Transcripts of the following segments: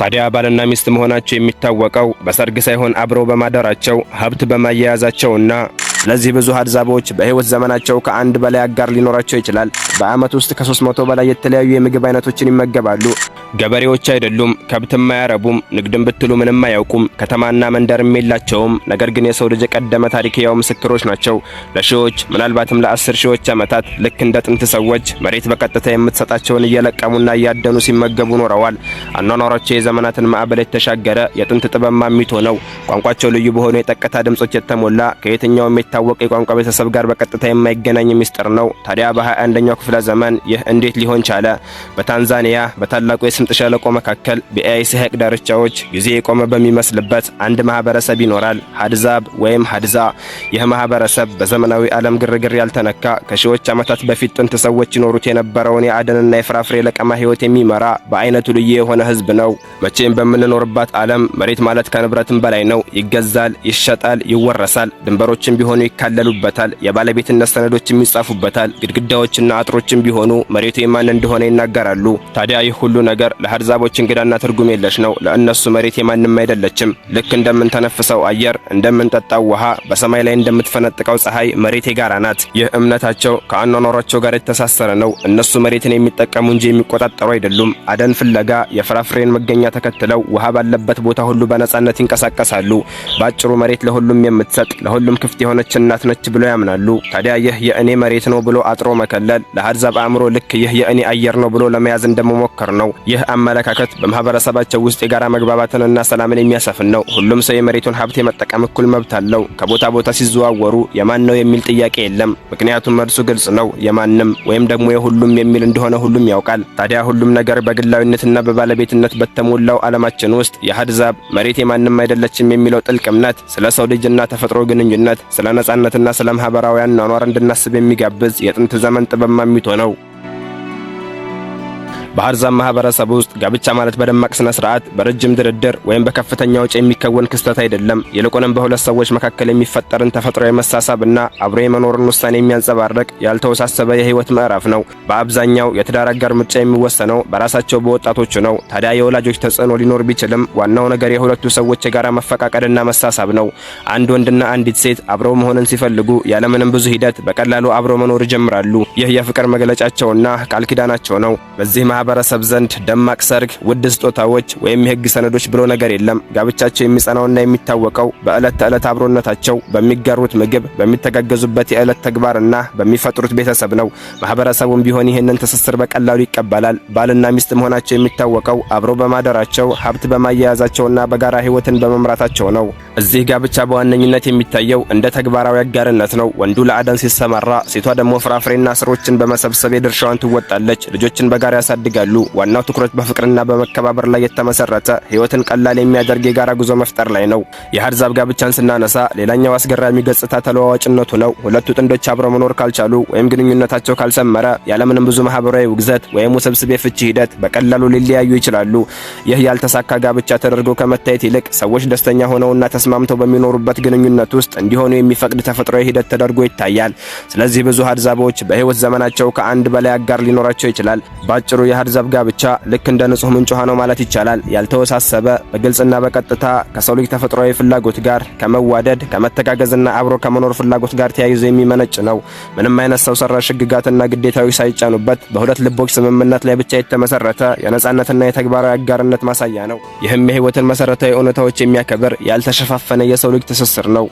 ታዲያ ባልና ሚስት መሆናቸው የሚታወቀው በሰርግ ሳይሆን አብረው በማደራቸው፣ ሀብት በማያያዛቸውና ስለዚህ ብዙ ሀድዛቦች በህይወት ዘመናቸው ከአንድ በላይ አጋር ሊኖራቸው ይችላል። በዓመት ውስጥ ከ300 በላይ የተለያዩ የምግብ አይነቶችን ይመገባሉ። ገበሬዎች አይደሉም፣ ከብትም አያረቡም፣ ንግድም ብትሉ ምንም አያውቁም፣ ከተማና መንደርም የላቸውም። ነገር ግን የሰው ልጅ የቀደመ ታሪክ ሕያው ምስክሮች ናቸው። ለሺዎች ምናልባትም ለአስር ሺዎች ዓመታት ልክ እንደ ጥንት ሰዎች መሬት በቀጥታ የምትሰጣቸውን እየለቀሙና እያደኑ ሲመገቡ ኖረዋል። አኗኗራቸው የዘመናትን ማዕበል የተሻገረ የጥንት ጥበብ ማሚቶ ነው። ቋንቋቸው ልዩ በሆኑ የጠቀታ ድምጾች የተሞላ፣ ከየትኛውም የታወቀ የቋንቋ ቤተሰብ ጋር በቀጥታ የማይገናኝ ሚስጥር ነው። ታዲያ በ21ኛው ክፍለ ዘመን ይህ እንዴት ሊሆን ቻለ? በታንዛኒያ በታላቁ የስምጥ ሸለቆ መካከል በኤአይሲ ሐይቅ ዳርቻዎች ጊዜ የቆመ በሚመስልበት አንድ ማህበረሰብ ይኖራል። ሀድዛብ ወይም ሀድዛ። ይህ ማህበረሰብ በዘመናዊ ዓለም ግርግር ያልተነካ፣ ከሺዎች ዓመታት በፊት ጥንት ሰዎች ይኖሩት የነበረውን የአደንና የፍራፍሬ ለቀማ ህይወት የሚመራ በአይነቱ ልዩ የሆነ ህዝብ ነው። መቼም በምንኖርባት ዓለም መሬት ማለት ከንብረትም በላይ ነው። ይገዛል፣ ይሸጣል፣ ይወረሳል። ድንበሮችም ቢሆኑ ይካለሉበታል። የባለቤትነት ሰነዶችም ይጻፉበታል። ግድግዳዎችና አጥሮችም ቢሆኑ መሬቱ የማን እንደሆነ ይናገራሉ። ታዲያ ይህ ሁሉ ነገር ለሀድዛቦች እንግዳና ትርጉም የለሽ ነው። ለእነሱ መሬት የማንም አይደለችም። ልክ እንደምንተነፍሰው አየር፣ እንደምንጠጣው ውሃ፣ በሰማይ ላይ እንደምትፈነጥቀው ፀሐይ መሬት የጋራ ናት። ይህ እምነታቸው ከአኗኗሯቸው ጋር የተሳሰረ ነው። እነሱ መሬትን የሚጠቀሙ እንጂ የሚቆጣጠሩ አይደሉም። አደን ፍለጋ የፍራፍሬን መገኛ ተከትለው ውሃ ባለበት ቦታ ሁሉ በነጻነት ይንቀሳቀሳሉ። በአጭሩ መሬት ለሁሉም የምትሰጥ፣ ለሁሉም ክፍት የሆነች እናት ነች ብለው ያምናሉ። ታዲያ ይህ የእኔ መሬት ነው ብሎ አጥሮ መከለል ለሀድዛብ አእምሮ ልክ ይህ የእኔ አየር ነው ብሎ ለመያዝ እንደመሞከር ነው። ይህ አመለካከት በማህበረሰባቸው ውስጥ የጋራ መግባባትንና ሰላምን የሚያሰፍን ነው። ሁሉም ሰው የመሬቱን ሀብት የመጠቀም እኩል መብት አለው። ከቦታ ቦታ ሲዘዋወሩ የማን ነው የሚል ጥያቄ የለም። ምክንያቱም መልሱ ግልጽ ነው። የማንም ወይም ደግሞ የሁሉም የሚል እንደሆነ ሁሉም ያውቃል። ታዲያ ሁሉም ነገር በግላዊነትና በባለቤትነት በተሞላው ዓለማችን ውስጥ የሀድዛብ መሬት የማንም አይደለችም የሚለው ጥልቅ እምነት ስለ ሰው ልጅና ተፈጥሮ ግንኙነት፣ ስለ ነጻነትና ስለ ማህበራዊ አኗኗር እንድናስብ የሚጋብዝ የጥንት ዘመን ጥበብ ማሚቶ ነው። በሀድዛብ ማህበረሰብ ውስጥ ጋብቻ ማለት በደማቅ ስነ ስርዓት፣ በረጅም ድርድር ወይም በከፍተኛ ወጪ የሚከወን ክስተት አይደለም። ይልቁንም በሁለት ሰዎች መካከል የሚፈጠርን ተፈጥሯዊ መሳሳብና አብሮ የመኖርን ውሳኔ የሚያንጸባርቅ ያልተወሳሰበ የህይወት ምዕራፍ ነው። በአብዛኛው የትዳር አጋር ምርጫ የሚወሰነው በራሳቸው በወጣቶቹ ነው። ታዲያ የወላጆች ተጽዕኖ ሊኖር ቢችልም ዋናው ነገር የሁለቱ ሰዎች የጋራ መፈቃቀድና መሳሳብ ነው። አንድ ወንድና አንዲት ሴት አብረው መሆንን ሲፈልጉ ያለምንም ብዙ ሂደት በቀላሉ አብረው መኖር ይጀምራሉ። ይህ የፍቅር መግለጫቸውና ቃል ኪዳናቸው ነው። በዚህ ማህበረሰብ ዘንድ ደማቅ ሰርግ፣ ውድ ስጦታዎች ወይም የህግ ሰነዶች ብሎ ነገር የለም። ጋብቻቸው የሚጸናውና የሚታወቀው በዕለት ተዕለት አብሮነታቸው፣ በሚጋሩት ምግብ፣ በሚተጋገዙበት የዕለት ተግባርና በሚፈጥሩት ቤተሰብ ነው። ማህበረሰቡም ቢሆን ይህንን ትስስር በቀላሉ ይቀበላል። ባልና ሚስት መሆናቸው የሚታወቀው አብረው በማደራቸው፣ ሀብት በማያያዛቸውና በጋራ ህይወትን በመምራታቸው ነው። እዚህ ጋብቻ በዋነኝነት የሚታየው እንደ ተግባራዊ አጋርነት ነው። ወንዱ ለአደን ሲሰማራ፣ ሴቷ ደግሞ ፍራፍሬና ስሮችን በመሰብሰብ የድርሻዋን ትወጣለች። ልጆችን በጋራ ያሳድጋሉ። ዋናው ትኩረት በፍቅርና በመከባበር ላይ የተመሰረተ፣ ህይወትን ቀላል የሚያደርግ የጋራ ጉዞ መፍጠር ላይ ነው። የሀድዛብ ጋብቻን ስናነሳ ሌላኛው አስገራሚ ገጽታ ተለዋዋጭነቱ ነው። ሁለቱ ጥንዶች አብረው መኖር ካልቻሉ ወይም ግንኙነታቸው ካልሰመረ ያለምንም ብዙ ማህበራዊ ውግዘት ወይም ውስብስብ የፍቺ ሂደት በቀላሉ ሊለያዩ ይችላሉ። ይህ ያልተሳካ ጋብቻ ተደርጎ ከመታየት ይልቅ ሰዎች ደስተኛ ሆነውና ተስማምተው በሚኖሩበት ግንኙነት ውስጥ እንዲሆኑ የሚፈቅድ ተፈጥሯዊ ሂደት ተደርጎ ይታያል። ስለዚህ ብዙ ሀድዛቦች በህይወት ዘመናቸው ከአንድ በላይ አጋር ሊኖራቸው ይችላል። ባጭሩ የሀድዛብ ጋብቻ ልክ እንደ ንጹህ ምንጭ ውሃ ነው ማለት ይቻላል። ያልተወሳሰበ፣ በግልጽና በቀጥታ ከሰው ልጅ ተፈጥሯዊ ፍላጎት ጋር፣ ከመዋደድ፣ ከመተጋገዝና አብሮ ከመኖር ፍላጎት ጋር ተያይዞ የሚመነጭ ነው። ምንም አይነት ሰው ሰራሽ ህግጋትና ግዴታዎች ሳይጫኑበት በሁለት ልቦች ስምምነት ላይ ብቻ የተመሰረተ የነጻነትና የተግባራዊ አጋርነት ማሳያ ነው። ይህም የህይወትን መሰረታዊ እውነታዎች የሚያከብር ያልተሸፋፈነ የሰው ልጅ ትስስር ነው።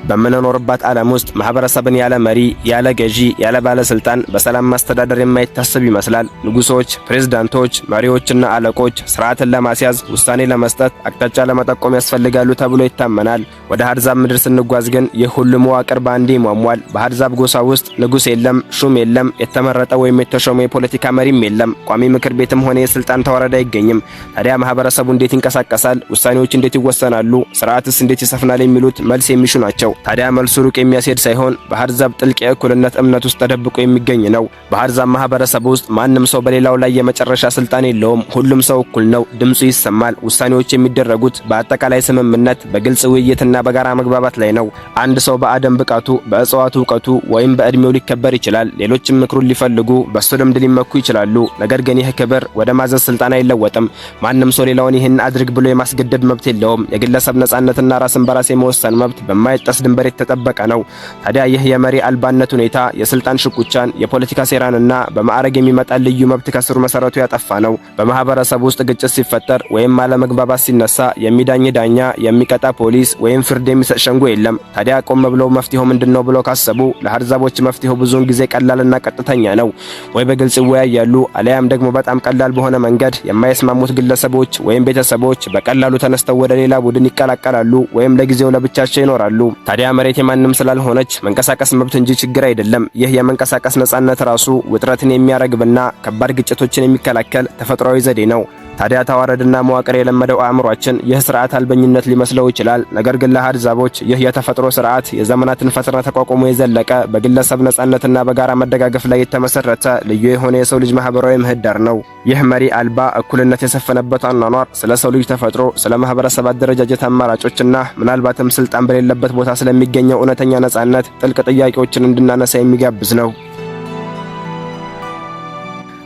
በምንኖርባት ዓለም ውስጥ ማህበረሰብን ያለ መሪ፣ ያለ ገዢ፣ ያለ ባለስልጣን በሰላም ማስተዳደር የማይታሰብ ይመስላል። ንጉሶች፣ ፕሬዝዳንቶች፣ መሪዎችና አለቆች ስርዓትን ለማስያዝ፣ ውሳኔ ለመስጠት፣ አቅጣጫ ለመጠቆም ያስፈልጋሉ ተብሎ ይታመናል። ወደ ሀድዛብ ምድር ስንጓዝ ግን ይህ ሁሉ መዋቅር በአንዴ ይሟሟል። በሀድዛብ ጎሳ ውስጥ ንጉስ የለም፣ ሹም የለም፣ የተመረጠ ወይም የተሾመ የፖለቲካ መሪም የለም። ቋሚ ምክር ቤትም ሆነ የስልጣን ተዋረድ አይገኝም። ታዲያ ማህበረሰቡ እንዴት ይንቀሳቀሳል? ውሳኔዎች እንዴት ይወሰናሉ? ስርዓትስ እንዴት ይሰፍናል? የሚሉት መልስ የሚሹ ናቸው። ታዲያ መልሱ ሩቅ የሚያስሄድ ሳይሆን በሀድዛብ ጥልቅ የእኩልነት እምነት ውስጥ ተደብቆ የሚገኝ ነው። በሀድዛብ ማህበረሰብ ውስጥ ማንም ሰው በሌላው ላይ የመጨረሻ ስልጣን የለውም። ሁሉም ሰው እኩል ነው። ድምፁ ይሰማል። ውሳኔዎች የሚደረጉት በአጠቃላይ ስምምነት፣ በግልጽ ውይይትና በጋራ መግባባት ላይ ነው። አንድ ሰው በአደም ብቃቱ፣ በእጽዋት እውቀቱ ወይም በእድሜው ሊከበር ይችላል። ሌሎችም ምክሩን ሊፈልጉ፣ በሱ ልምድ ሊመኩ ይችላሉ። ነገር ግን ይህ ክብር ወደ ማዘዝ ስልጣን አይለወጥም። ማንም ሰው ሌላውን ይህን አድርግ ብሎ የማስገደድ መብት የለውም። የግለሰብ ነጻነትና ራስን በራስ የመወሰን መብት በማይጣስ ድንበር የተጠበቀ ነው። ታዲያ ይህ የመሪ አልባነት ሁኔታ የስልጣን ሽኩቻን፣ የፖለቲካ ሴራንና በማዕረግ የሚመጣ ልዩ መብት ከስሩ መሰረቱ ያጠፋ ነው። በማህበረሰብ ውስጥ ግጭት ሲፈጠር ወይም አለመግባባት ሲነሳ የሚዳኝ ዳኛ፣ የሚቀጣ ፖሊስ ወይም ፍርድ የሚሰጥ ሸንጎ የለም። ታዲያ ቆም ብለው መፍትሄው ምንድነው ብለው ካሰቡ ለሀድዛቦች መፍትሄው ብዙውን ጊዜ ቀላልና ቀጥተኛ ነው። ወይ በግልጽ ይወያያሉ፣ አለያም ደግሞ በጣም ቀላል በሆነ መንገድ የማይስማሙት ግለሰቦች ወይም ቤተሰቦች በቀላሉ ተነስተው ወደ ሌላ ቡድን ይቀላቀላሉ ወይም ለጊዜው ለብቻቸው ይኖራሉ። ታዲያ መሬት የማንም ስላልሆነች መንቀሳቀስ መብት እንጂ ችግር አይደለም። ይህ የመንቀሳቀስ ነጻነት ራሱ ውጥረትን የሚያረግብና ከባድ ግጭቶችን የሚከላከል ተፈጥሯዊ ዘዴ ነው። ታዲያ ተዋረድና መዋቅር የለመደው አእምሯችን ይህ ስርዓት አልበኝነት ሊመስለው ይችላል። ነገር ግን ለሀድዛቦች ይህ የተፈጥሮ ስርዓት የዘመናትን ፈተና ተቋቁሞ የዘለቀ፣ በግለሰብ ነጻነትና በጋራ መደጋገፍ ላይ የተመሰረተ ልዩ የሆነ የሰው ልጅ ማህበራዊ ምህዳር ነው። ይህ መሪ አልባ እኩልነት የሰፈነበት አኗኗር ስለ ሰው ልጅ ተፈጥሮ፣ ስለ ማህበረሰብ አደረጃጀት አማራጮችና ምናልባትም ስልጣን በሌለበት ቦታ ስለሚገኘው እውነተኛ ነጻነት ጥልቅ ጥያቄዎችን እንድናነሳ የሚጋብዝ ነው።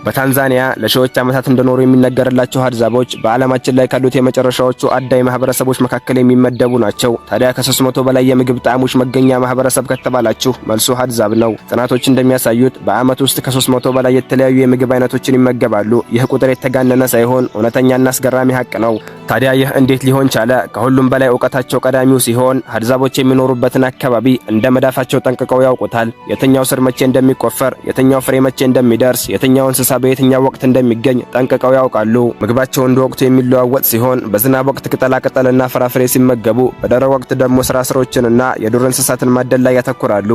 በታንዛኒያ ለሺዎች ዓመታት እንደኖሩ የሚነገርላቸው ሀድዛቦች በዓለማችን ላይ ካሉት የመጨረሻዎቹ አዳኝ ማህበረሰቦች መካከል የሚመደቡ ናቸው። ታዲያ ከ300 በላይ የምግብ ጣዕሞች መገኛ ማህበረሰብ ከተባላችሁ መልሱ ሀድዛብ ነው። ጥናቶች እንደሚያሳዩት በዓመት ውስጥ ከ300 በላይ የተለያዩ የምግብ አይነቶችን ይመገባሉ። ይህ ቁጥር የተጋነነ ሳይሆን እውነተኛና አስገራሚ ሀቅ ነው። ታዲያ ይህ እንዴት ሊሆን ቻለ? ከሁሉም በላይ እውቀታቸው ቀዳሚው ሲሆን ሀድዛቦች የሚኖሩበትን አካባቢ እንደ መዳፋቸው ጠንቅቀው ያውቁታል። የትኛው ስር መቼ እንደሚቆፈር፣ የትኛው ፍሬ መቼ እንደሚደርስ፣ የትኛው እንስሳ በየትኛው ወቅት እንደሚገኝ ጠንቅቀው ያውቃሉ። ምግባቸው እንደ ወቅቱ የሚለዋወጥ ሲሆን በዝናብ ወቅት ቅጠላቅጠልና ፍራፍሬ ሲመገቡ፣ በደረቅ ወቅት ደግሞ ስራስሮችንና የዱር እንስሳትን ማደን ላይ ያተኩራሉ።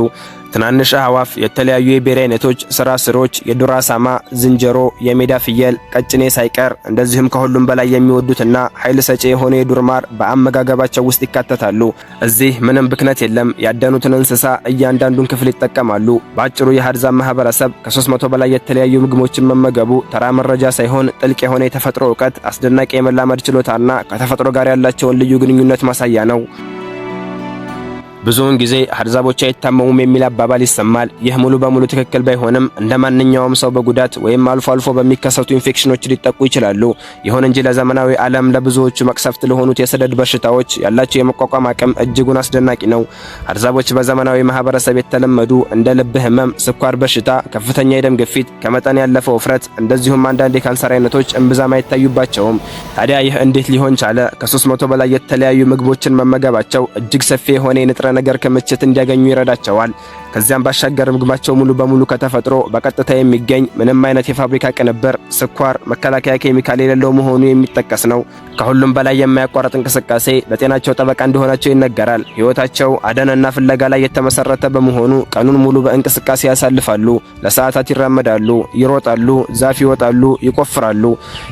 ትናንሽ አዕዋፍ፣ የተለያዩ የ berry አይነቶች፣ ስራስሮች፣ የዱር አሳማ፣ ዝንጀሮ፣ የሜዳ ፍየል፣ ቀጭኔ ሳይቀር እንደዚሁም ከሁሉም በላይ የሚወዱትና ኃይል ሰጪ የሆነ የዱር ማር በአመጋገባቸው ውስጥ ይካተታሉ። እዚህ ምንም ብክነት የለም። ያደኑትን እንስሳ እያንዳንዱን ክፍል ይጠቀማሉ። በአጭሩ የሀድዛብ ማህበረሰብ ከ300 በላይ የተለያዩ ምግቦችን መመገቡ ተራ መረጃ ሳይሆን ጥልቅ የሆነ የተፈጥሮ እውቀት፣ አስደናቂ የመላመድ ችሎታና ከተፈጥሮ ጋር ያላቸውን ልዩ ግንኙነት ማሳያ ነው። ብዙውን ጊዜ ሀድዛቦች አይታመሙም የሚል አባባል ይሰማል። ይህ ሙሉ በሙሉ ትክክል ባይሆንም እንደ ማንኛውም ሰው በጉዳት ወይም አልፎ አልፎ በሚከሰቱ ኢንፌክሽኖች ሊጠቁ ይችላሉ። ይሁን እንጂ ለዘመናዊ ዓለም ለብዙዎቹ መቅሰፍት ለሆኑት የሰደድ በሽታዎች ያላቸው የመቋቋም አቅም እጅጉን አስደናቂ ነው። ሀድዛቦች በዘመናዊ ማህበረሰብ የተለመዱ እንደ ልብ ህመም፣ ስኳር በሽታ፣ ከፍተኛ የደም ግፊት፣ ከመጠን ያለፈ ውፍረት እንደዚሁም አንዳንድ የካንሰር አይነቶች እምብዛም አይታዩባቸውም። ታዲያ ይህ እንዴት ሊሆን ቻለ? ከ300 በላይ የተለያዩ ምግቦችን መመገባቸው እጅግ ሰፊ የሆነ የንጥረ ነገር ክምችት እንዲያገኙ ይረዳቸዋል። ከዚያም ባሻገር ምግባቸው ሙሉ በሙሉ ከተፈጥሮ በቀጥታ የሚገኝ፣ ምንም አይነት የፋብሪካ ቅንብር፣ ስኳር፣ መከላከያ ኬሚካል የሌለው መሆኑ የሚጠቀስ ነው። ከሁሉም በላይ የማያቋርጥ እንቅስቃሴ ለጤናቸው ጠበቃ እንደሆናቸው ይነገራል። ሕይወታቸው አደንና ፍለጋ ላይ የተመሰረተ በመሆኑ ቀኑን ሙሉ በእንቅስቃሴ ያሳልፋሉ። ለሰዓታት ይራመዳሉ፣ ይሮጣሉ፣ ዛፍ ይወጣሉ፣ ይቆፍራሉ።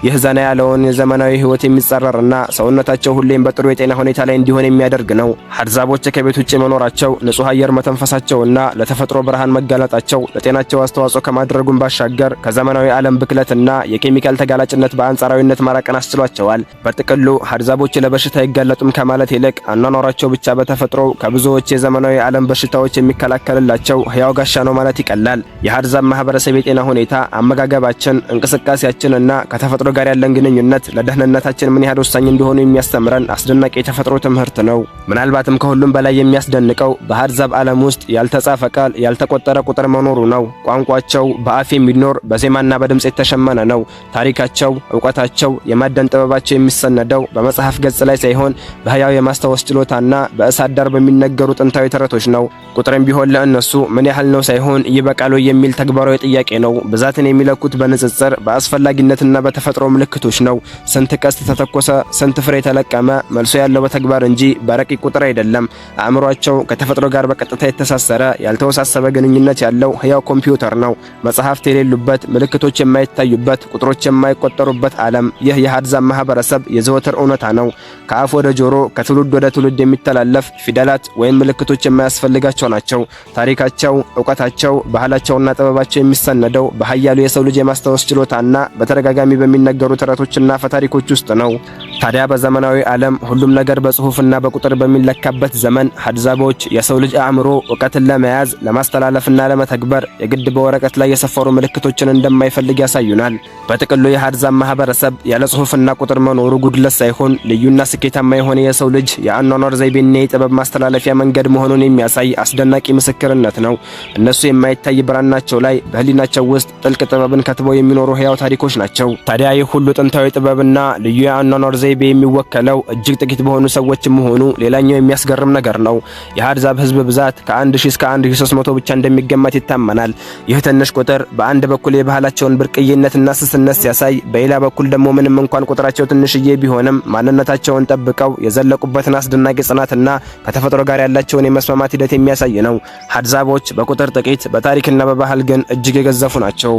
ይህ ዘና ያለውን የዘመናዊ ሕይወት የሚጻረርና ሰውነታቸው ሁሌም በጥሩ የጤና ሁኔታ ላይ እንዲሆን የሚያደርግ ነው። ሀድዛቦች ከቤት ውጭ መኖራቸው፣ ንጹህ አየር መተንፈሳቸውና ለተፈጥሮ ብርሃን መጋለጣቸው ለጤናቸው አስተዋጽኦ ከማድረጉም ባሻገር ከዘመናዊ ዓለም ብክለትና የኬሚካል ተጋላጭነት በአንጻራዊነት መራቅን አስችሏቸዋል። በጥቅሉ ሀድዛቦች ለበሽታ አይጋለጡም ከማለት ይልቅ አኗኗራቸው ብቻ በተፈጥሮ ከብዙዎች የዘመናዊ ዓለም በሽታዎች የሚከላከልላቸው ሕያው ጋሻ ነው ማለት ይቀላል። የሀድዛብ ማህበረሰብ የጤና ሁኔታ አመጋገባችን፣ እንቅስቃሴያችን እና ከተፈጥሮ ጋር ያለን ግንኙነት ለደህንነታችን ምን ያህል ወሳኝ እንደሆኑ የሚያስተምረን አስደናቂ የተፈጥሮ ትምህርት ነው። ምናልባትም ከሁሉም በላይ የሚያስደንቀው በሀድዛብ ዓለም ውስጥ ያልተጻፈ ቃል፣ ያልተቆጠረ ቁጥር መኖሩ ነው። ቋንቋቸው በአፍ የሚኖር፣ በዜማና በድምጽ የተሸመነ ነው። ታሪካቸው፣ እውቀታቸው፣ የማደን ጥበባቸው የሚሰነደው በመጽሐፍ ገጽ ላይ ሳይሆን በህያው የማስታወስ ችሎታና በእሳት ዳር በሚነገሩ ጥንታዊ ተረቶች ነው። ቁጥርም ቢሆን ለእነሱ ምን ያህል ነው ሳይሆን ይበቃል ወይ የሚል ተግባራዊ ጥያቄ ነው። ብዛትን የሚለኩት በንጽጽር፣ በአስፈላጊነትና በተፈጥሮ ምልክቶች ነው። ስንት ቀስት ተተኮሰ፣ ስንት ፍሬ ተለቀመ፣ መልሶ ያለው በተግባር እንጂ በረቂቅ ቁጥር አይደለም። አእምሯቸው ከተፈጥሮ ጋር በቀጥታ የተሳሰረ፣ ያልተወሳሰበ ግንኙነት ያለው ሕያው ኮምፒውተር ነው። መጽሐፍት የሌሉበት፣ ምልክቶች የማይታዩበት፣ ቁጥሮች የማይቆጠሩበት ዓለም። ይህ የሀድዛብ ማህበረሰብ የዘወትር እውነታ ነው። ከአፍ ወደ ጆሮ፣ ከትውልድ ወደ ትውልድ የሚተላለፍ፣ ፊደላት ወይም ምልክቶች የማያስፈልጋቸው ናቸው። ታሪካቸው፣ እውቀታቸው፣ ባህላቸውና ጥበባቸው የሚሰነደው በኃያሉ የሰው ልጅ የማስታወስ ችሎታና በተደጋጋሚ በሚነገሩ ተረቶችና አፈታሪኮች ውስጥ ነው። ታዲያ በዘመናዊ ዓለም ሁሉም ነገር በጽሁፍና በቁጥር በሚለካበት ዘመን ሀድዛቦች የሰው ልጅ አእምሮ እውቀትን ለመያዝ፣ ለማስተላለፍና ለመተግበር የግድ በወረቀት ላይ የሰፈሩ ምልክቶችን እንደማይፈልግ ያሳዩናል። በጥቅሉ የሀድዛብ ማህበረሰብ ያለ ጽሁፍና ቁጥር መኖሩ ጉድለት ሳይሆን ልዩና ስኬታማ የሆነ የሰው ልጅ የአኗኗር ዘይቤና የጥበብ ማስተላለፊያ መንገድ መሆኑን የሚያሳይ አስደናቂ ምስክርነት ነው። እነሱ የማይታይ ብራናቸው ላይ በህሊናቸው ውስጥ ጥልቅ ጥበብን ከትበው የሚኖሩ ህያው ታሪኮች ናቸው። ታዲያ ይህ ሁሉ ጥንታዊ ጥበብና ልዩ የአኗኗር ዘይቤ የሚወከለው እጅግ ጥቂት በሆኑ ሰዎች መሆኑ ሌላኛው የሚያስገርም ነገር ነው። የሀድዛብ ህዝብ ብዛት ከ1000 እስከ 1300 ብቻ እንደሚገመት ይታመናል። ይህ ትንሽ ቁጥር በአንድ በኩል የባህላቸውን ብርቅዬነትና ስስነት ሲያሳይ፣ በሌላ በኩል ደግሞ ምንም እንኳን ቁጥራቸው ትንሽዬ ቢሆንም ማንነታቸውን ጠብቀው የዘለቁበትን አስደናቂ ጽናትና ከተፈጥሮ ጋር ያላቸውን የመስማማት ሂደት የሚያሳይ ነው። ሀድዛቦች በቁጥር ጥቂት፣ በታሪክና በባህል ግን እጅግ የገዘፉ ናቸው።